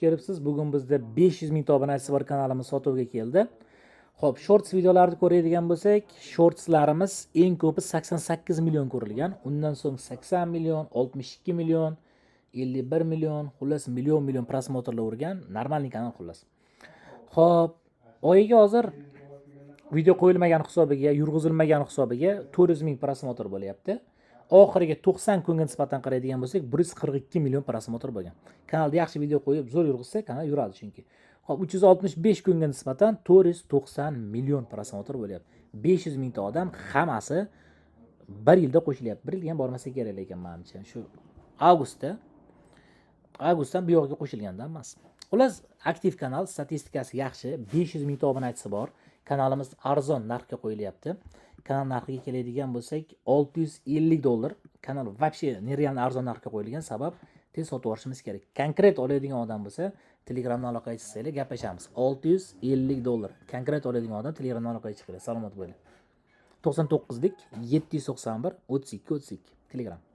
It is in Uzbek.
Kelibsiz. Bugun bizda 500 mingta obunachisi bor kanalimiz sotuvga keldi. Xo'p, shorts videolarni ko'radigan bo'lsak, shortslarimiz eng ko'pi 88 million ko'rilgan. Undan so'ng 80 million, 62 million, 51 million, xullas million million просмотр lar urgan. Нормальный kanal xullas. Xo'p, oyiga hozir video qo'yilmagan hisobiga, yurg'izilmagan hisobiga 400 ming просмотр bo'lyapti. Oxirgi 90 kunga nisbatan qaraydigan bo'lsak, 142 million просмотр bo'lgan. Kanalda yaxshi video qo'yib, zo'r yurg'izsa, kanal yuradi chunki. Xo'p, 365 kunga nisbatan 490 million просмотр bo'lyapti. 500 mingta odam hammasi bir yilda qo'shilyapti. Bir yilga ham bormasa kerak lekin manimcha. Shu avgustda, avgustdan bu yog'iga qo'shilganda hammasi. Xullas, aktiv kanal, statistikasi yaxshi, 500 mingta obunachisi bor. Kanalimiz arzon narxga qo'yilyapti. Kanal narxiga keladigan bo'lsak, 650 dollar. Kanal вообще нереально arzon narxga qo'yilgan, sabab tez sotib yuborishimiz kerak. Konkret oladigan odam bo'lsa, Telegramdan aloqaga chiqsanglar, gaplashamiz. 650 dollar. Konkret oladigan odam Telegramdan aloqaga chiqinglar. Salomat bo'ling. 99lik 791 32 32 Telegram.